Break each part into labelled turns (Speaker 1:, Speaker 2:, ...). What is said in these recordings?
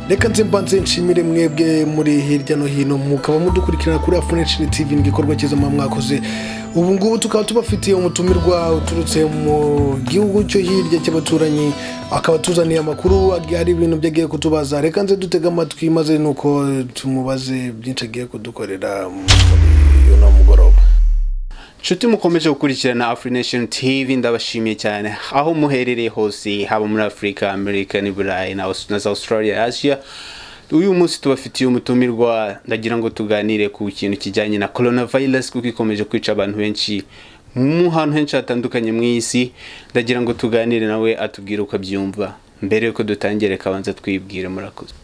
Speaker 1: Reka nze mbanze nshimire mwebwe muri hirya no hino mukaba mudukurikirana kuri Afro TV. Ni igikorwa cyiza muba mwakoze. Ubu ngubu tukaba tubafitiye umutumirwa uturutse mu gihugu cyo hirya cy'abaturanyi, akaba atuzaniye amakuru, hari ibintu byo agiye kutubaza. Reka nze dutege amatwi, maze nuko tumubaze byinshi agiye kudukorera muri uno mugoroba.
Speaker 2: Nshuti mukomeje gukurikirana Afrination TV, ndabashimiye cyane aho muherereye hose, haba muri Afurika, Amerika n'i Burayi na za Australia, Asia. Uyu munsi tubafitiye umutumirwa. Ndagira ngo tuganire ku kintu kijyanye na coronavirus, kuko ikomeje kwica abantu benshi mu hantu henshi hatandukanye mu isi. Ndagira ngo tuganire nawe, atubwire uko abyumva. Mbere yuko dutangira, reka abanza twibwire. Murakoze.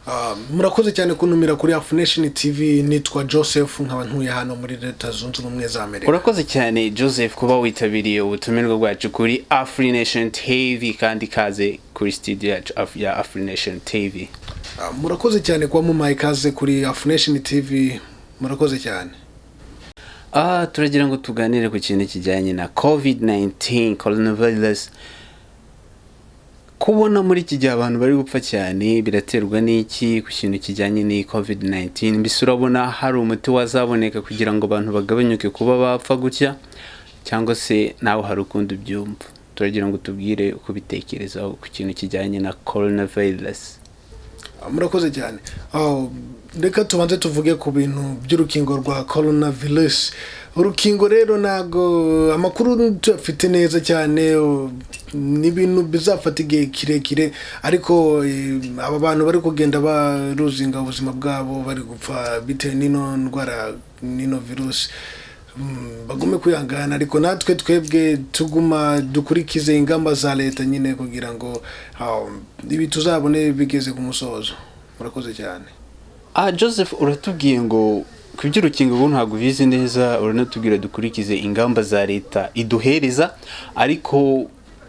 Speaker 1: Murakoze cyane kuntumira kuri Afro TV. Nitwa Joseph, nkaba ntuye hano muri Leta Zunze Ubumwe za Amerika.
Speaker 2: Urakoze cyane Joseph kuba witabiriye ubutumirwa bwacu kuri Afrination TV, kandi kaze kuri studio yacu ya Afrination TV.
Speaker 1: Murakoze cyane kuba mumpaye ikaze kuri Afro TV, murakoze cyane.
Speaker 2: Turagira ngo tuganire ku kintu kijyanye na COVID-19, coronavirus. Kubona muri iki gihe abantu bari gupfa cyane, biraterwa n'iki ku kintu kijyanye n'iyi COVID-19? Mbese urabona hari umuti wazaboneka kugira ngo abantu bagabanyuke kuba bapfa gutya, cyangwa se nawe hari ukundi ubyumva? Turagira ngo tubwire uko ubitekerezaho ku kintu kijyanye na coronavirus.
Speaker 1: Murakoze cyane. Reka tubanze tuvuge ku bintu by'urukingo rwa coronavirus. Urukingo rero ntabwo amakuru tuyafite neza cyane, ni ibintu bizafata igihe kirekire, ariko aba bantu bari kugenda baruzinga ubuzima bwabo, bari gupfa bitewe n'ino ndwara, n'ino virusi, bagume kwihangana, ariko natwe twebwe tuguma dukurikize ingamba za leta nyine, kugira ngo ibi tuzabone bigeze ku musozo. Murakoze cyane.
Speaker 2: Joseph, uratubwiye ngo ku by'urukingo ubu ntabwo ubizi neza, uranatubwira dukurikize ingamba za leta iduhereza, ariko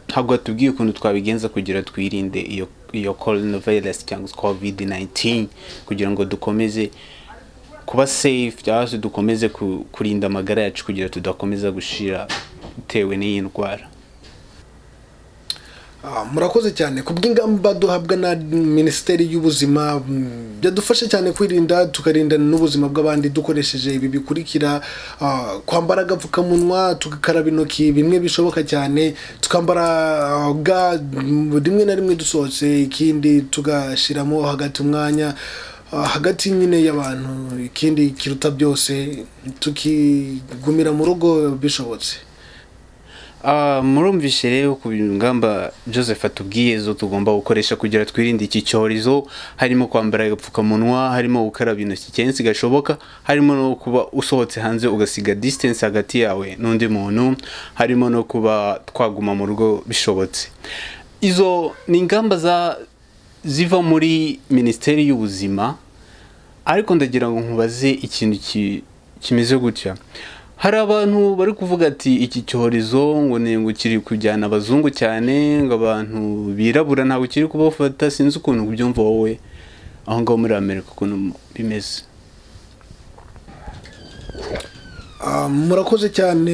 Speaker 2: ntabwo watubwiye ukuntu twabigenza kugira twirinde iyo coronavirus cyangwa COVID-19, kugira ngo dukomeze kuba safe, cyangwa se dukomeze kurinda amagara yacu kugira tudakomeza gushira bitewe n'iyi ndwara.
Speaker 1: Murakoze cyane. Ku bw'ingamba duhabwa na Minisiteri y'Ubuzima, byadufasha cyane kwirinda, tukarinda n'ubuzima bw'abandi dukoresheje ibi bikurikira: kwambara agapfukamunwa, tugakaraba intoki bimwe bishoboka cyane, tukambara gants rimwe na rimwe dusohotse, ikindi tugashyiramo hagati umwanya hagati nyine y'abantu, ikindi kiruta byose tukigumira mu rugo bishobotse.
Speaker 2: Murumvishe rero ku ngamba Joseph atubwiye zo tugomba gukoresha kugira twirinde iki cyorezo: harimo kwambara agapfukamunwa, harimo gukaraba intoki kenshi gashoboka, harimo no kuba usohotse hanze ugasiga distance hagati yawe n'undi muntu, harimo no kuba twaguma mu rugo bishobotse. Izo ni ingamba za ziva muri Minisiteri y'Ubuzima. Ariko ndagira ngo nkubaze ikintu kimeze gutya: hari abantu bari kuvuga ati iki cyorezo ngo ni ngo kiri kujyana abazungu cyane, ngo abantu birabura ntabwo kiri kubafata. Sinzi ukuntu ubyumva wowe aho ngaho muri Amerika, ukuntu bimeze.
Speaker 1: Murakoze cyane.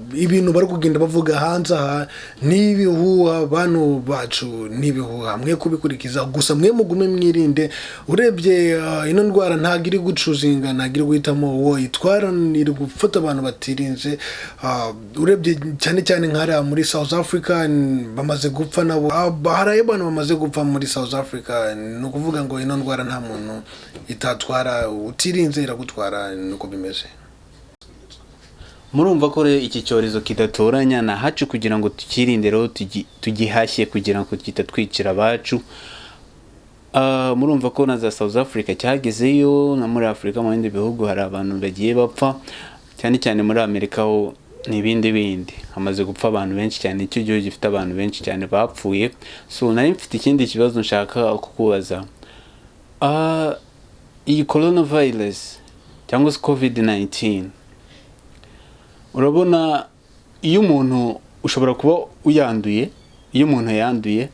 Speaker 1: Ibintu bari kugenda bavuga hanze aha ni ibihuha, bantu bacu, ni ibihuha, mwe kubikurikiza. Gusa mwe mugume mwirinde. Urebye ino ndwara ntabwo iri guchoosinga, ntabwo iri guhitamo uwo itwara, iri gufata abantu batirinze. Urebye cyane cyane nk'hariya muri South Africa bamaze gupfa nabo. Hari abantu bamaze gupfa muri South Africa. Ni ukuvuga ngo ino ndwara nta muntu itatwara, utirinze iragutwara, niko bimeze.
Speaker 2: Murumva ko rero iki cyorezo kidatoranya na hacu. Kugira ngo tukirinde rero, tugihashye kugira ngo kitatwicira abacu. Murumva ko na za South Africa cyagezeyo, na muri Afurika mu bindi bihugu hari abantu bagiye bapfa, cyane cyane muri Amerika ho ni ibindi bindi, hamaze gupfa abantu benshi cyane, icyo gihugu gifite abantu benshi cyane bapfuye. So nari mfite ikindi kibazo nshaka kukubaza. Iyi coronavirus cyangwa se COVID-19, urabona iyo umuntu ushobora kuba uyanduye, iyo umuntu yanduye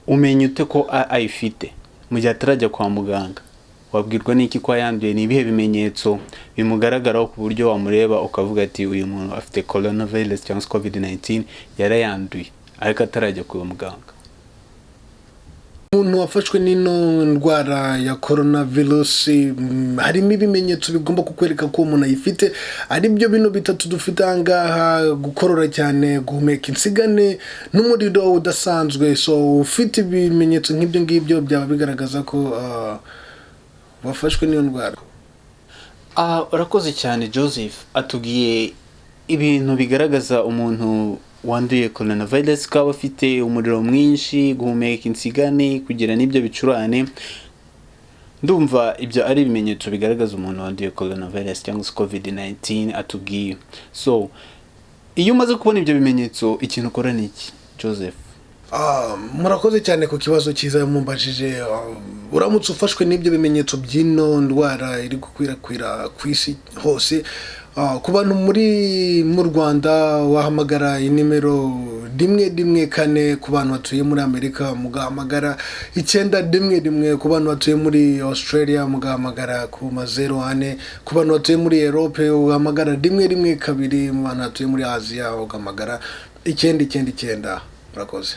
Speaker 2: umenya ute ko ayifite mu gihe atarajya kwa muganga? Wabwirwa n'iki ko yanduye? Ni ibihe bimenyetso bimugaragaraho ku buryo wamureba ukavuga ati uyu muntu afite coronavirus cyangwa se COVID-19, yarayanduye, ariko atarajya kwa muganga?
Speaker 1: Umuntu wafashwe n'ino ndwara ya coronavirus, harimo ibimenyetso bigomba kukwereka ko umuntu ayifite, ari byo bino bitatu dufite aha ngaha: gukorora cyane, guhumeka insigane n'umuriro udasanzwe. So ufite ibimenyetso nk'ibyo ngibyo byaba bigaragaza ko wafashwe n'iyo ndwara.
Speaker 2: Urakoze cyane Joseph, atubwiye ibintu bigaragaza umuntu wanduye coronavirus, ko aba afite umuriro mwinshi, guhumeka insigane, kugira n'ibyo bicurane. Ndumva ibyo ari ibimenyetso bigaragaza umuntu wanduye coronavirus cyangwa se COVID-19 atubwiye. So iyo umaze kubona ibyo bimenyetso, ikintu ukora ni iki, Joseph?
Speaker 1: Murakoze cyane ku kibazo cyiza mumbajije. Uramutse ufashwe n'ibyo bimenyetso by'ino ndwara iri gukwirakwira ku isi hose, ku bantu muri mu Rwanda wahamagara inimero 114, ku bantu batuye muri Amerika mugahamagara 911, ku bantu batuye muri Australia mugahamagara ku mazeru ane, ku bantu batuye muri Europe ugahamagara 112, mu bantu batuye muri Aziya ugahamagara 999. Murakoze.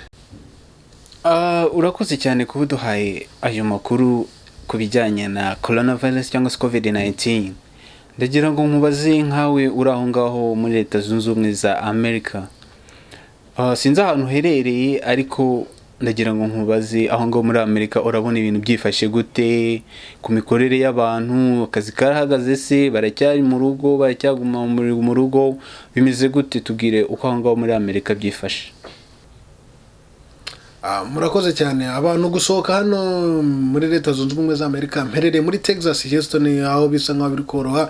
Speaker 2: Urakoze cyane kuba uduhaye ayo makuru ku bijyanye na coronavirus cyangwa se COVID-19. Ndagira ngo nkubaze nkawe uri aho ngaho muri Leta Zunze Ubumwe za Amerika. Sinzi ahantu uherereye, ariko ndagira ngo nkubaze, aho ngaho muri Amerika urabona ibintu byifashe gute ku mikorere y'abantu? Akazi karahagaze se, baracyari mu rugo, baracyaguma mu rugo, bimeze gute? Tubwire uko aho ngaho muri Amerika byifashe.
Speaker 1: Murakoze cyane. Abantu gusohoka hano muri Leta Zunze Ubumwe za Amerika, mperereye muri Texas, Houston, aho bisa nkaho biri koroha.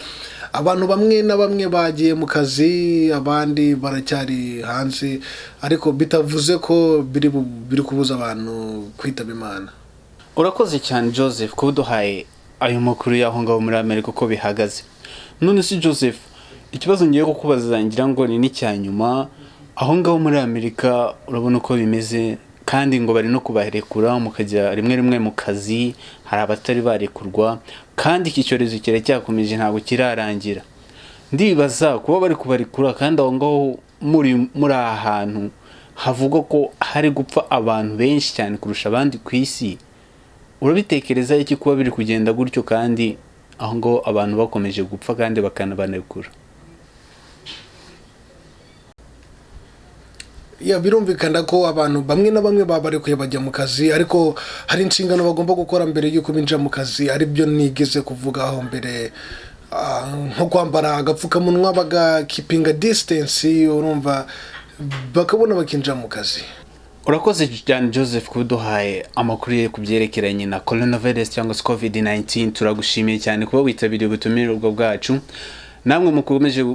Speaker 1: Abantu bamwe na bamwe bagiye mu kazi, abandi baracyari hanze, ariko bitavuze ko biri kubuza abantu kwitaba Imana.
Speaker 2: Urakoze cyane Joseph kuba uduhaye ayo makuru y'aho ngaho muri Amerika uko bihagaze. None si Joseph, ikibazo ngiye kukubaza ngira ngo ni n'icya nyuma. Aho ngaho muri Amerika urabona uko bimeze, kandi ngo bari no kubarekura mukajya rimwe rimwe mu kazi, hari abatari barekurwa, kandi iki cyorezo kiracyakomeje, ntabwo kirarangira. Ndibaza kuba bari kubarekura kandi aho ngaho muri aha hantu havugwa ko hari gupfa abantu benshi cyane kurusha abandi ku isi, urabitekereza iki kuba biri kugenda gutyo kandi aho ngaho abantu bakomeje gupfa kandi bakanabanekura?
Speaker 1: Ya, birumvikana ko abantu bamwe na bamwe babarekuye bajya mu kazi, ariko hari inshingano bagomba gukora mbere y'uko binjira mu kazi, aribyo nigeze kuvugaho mbere, nko kwambara agapfukamunwa, bagakipinga distance, urumva bakabona bakinjira mu kazi.
Speaker 2: Urakoze cyane Joseph kuba uduhaye amakuru ye ku byerekeranye na coronavirus cyangwa se COVID-19. Turagushimiye cyane kuba witabiriye ubutumirwa bwacu. Namwe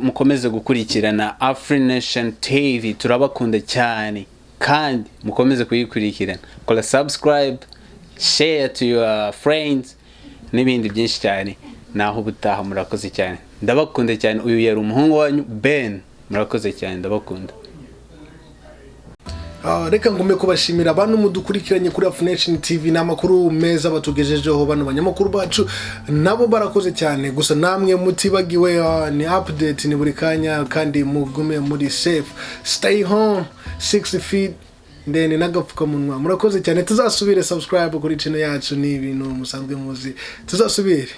Speaker 2: mukomeze gukurikirana Afrination TV, turabakunda cyane kandi mukomeze kuyikurikirana. Kora subscribe, share to your friends n'ibindi byinshi cyane. Naho ubutaha, murakoze cyane, ndabakunda cyane. Uyu yari umuhungu wanyu Ben, murakoze cyane, ndabakunda.
Speaker 1: Reka ngume kubashimira abantu mudukurikiranye kuri Afrination TV, ni amakuru meza batugejejeho bano banyamakuru bacu, nabo barakoze cyane. Gusa namwe mutibagiwe, ni update ni buri kanya, kandi mugume muri safe, stay home 6 feet ndende n'agapfukamunwa. Murakoze cyane, tuzasubire. Subscribe kuri channel yacu, ni ibintu musanzwe muzi, tuzasubire.